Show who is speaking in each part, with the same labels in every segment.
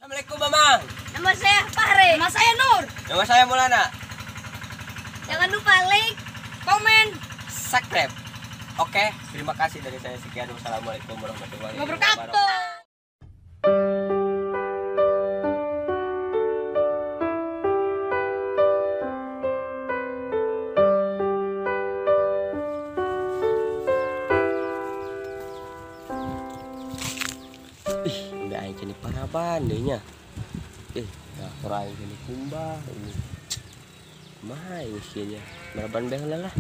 Speaker 1: Assalamualaikum Mamang.
Speaker 2: Nama saya Fahri. Nama saya Nur.
Speaker 1: Nama saya Maulana.
Speaker 2: Jangan lupa like, komen,
Speaker 1: subscribe. Oke, terima kasih dari saya. Sekian, wassalamualaikum warahmatullahi
Speaker 2: wabarakatuh.
Speaker 1: Ih, udah aing kini paraban deh nya. Dah kurang kini kumbah ini. Kumaha ini sih nya? Maraban bae heula lah.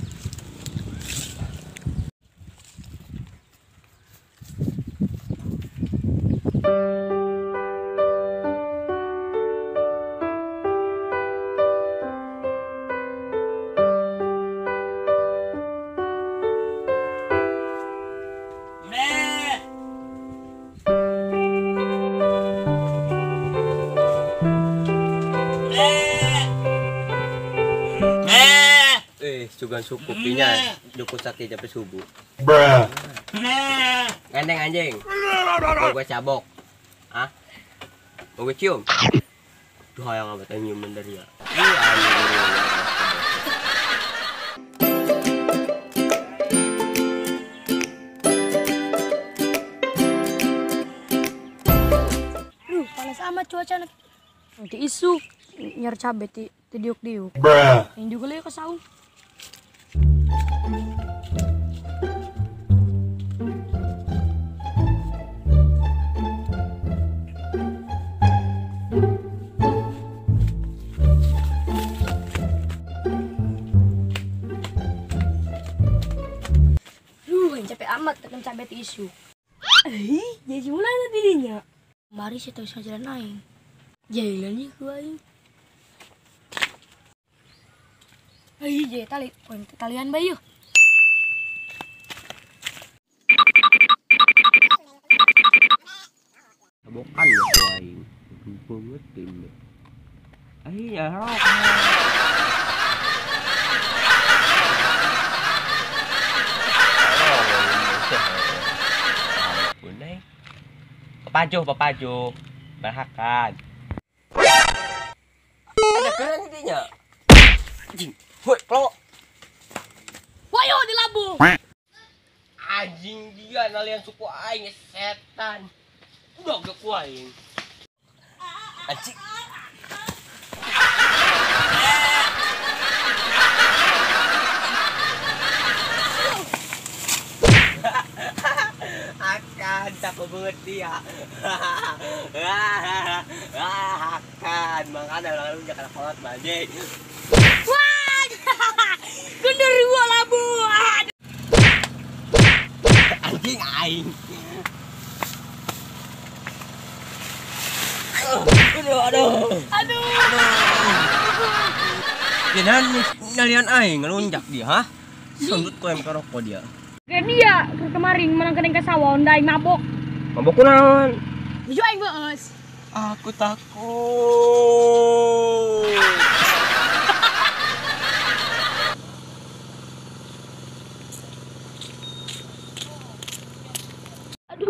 Speaker 1: Sugan suku pinya duku sakit sampai subuh.
Speaker 3: Bruh.
Speaker 1: Gandeng anjing. Mau gue cabok. Hah? Mau gue cium? Duh, hayang amat nyium bener ya. Iya,
Speaker 2: duh, panas amat cuaca. Nanti isu nyar cabe ti diuk-diuk.
Speaker 3: Bruh.
Speaker 2: Yang juga lagi ke saung. Duh, yang capek amat tekan cabe tisu. Jadi mulai dirinya. Mari saya terus jalan aing. Jalan nih ku aing. Jadi tali, talian bayu.
Speaker 1: Bukan ya ku aing. Banget ini. Ya. Papajo, papajo, berhakan. Ada keren intinya. Anjing, woi, pelok.
Speaker 2: Wayo di labu.
Speaker 1: Anjing dia nalian suku aing setan. Udah gak ku aing. Anjing. Akan takut banget dia. Akan makanya lalu jangan kolot bajing.
Speaker 2: Wah, genderuwo labu.
Speaker 1: Anjing aing. Aduh, aduh. Aduh. Dia nalian aing ngelunjak dia, hah? Sundut ku yang rokok dia.
Speaker 2: Kayak dia kemarin menang keneng ke sawah onda aing mabok.
Speaker 1: Mabok kunaon?
Speaker 2: Tujuh aing beus.
Speaker 1: Aku takut.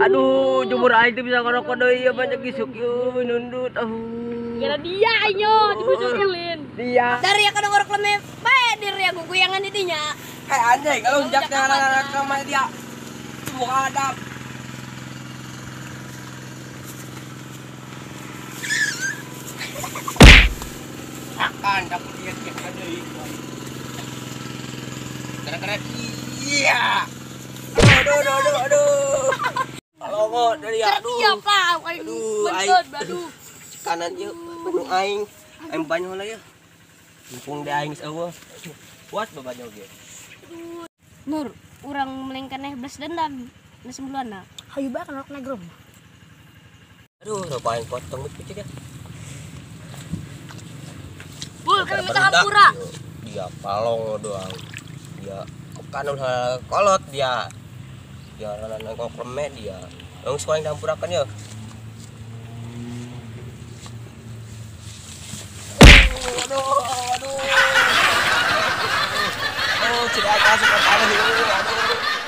Speaker 1: Aduh, jemur aing tuh bisa ngerokok deui ya banyak isuk yeuh nundut. Aduh.
Speaker 2: Gara dia aing yo dibujukin.
Speaker 1: Dia.
Speaker 2: Dari ya kana ngorok leme bae diri ya guguyangan didinya.
Speaker 1: Hei anjing, kalau lonjak anak-anak sama dia. Bukan adab. Akan dapat dia cek ada itu. Gara-gara dia. Aduh, aduh, aduh, aduh. Kalau dari aduh.
Speaker 2: Iya, Pak. Aduh, aduh.
Speaker 1: Kanan ieu, penuh aing. Aing banyak lah ya. Mumpung dia aing eueuh. Puas babanyo ge.
Speaker 2: Nur, urang melengkeneh belas dendam. Na sembulanna. Hayu bae kana rok negro.
Speaker 1: Aduh, rupa aing potong kucing ya.
Speaker 2: Bul, kan minta hampura.
Speaker 1: Dia palong doang. Dia bukan ulah kolot dia. Dia nang kleme dia. Wong sekolah yang hampurakan ya. Aduh, aduh. Aduh, tidak kasih kepala. Aduh.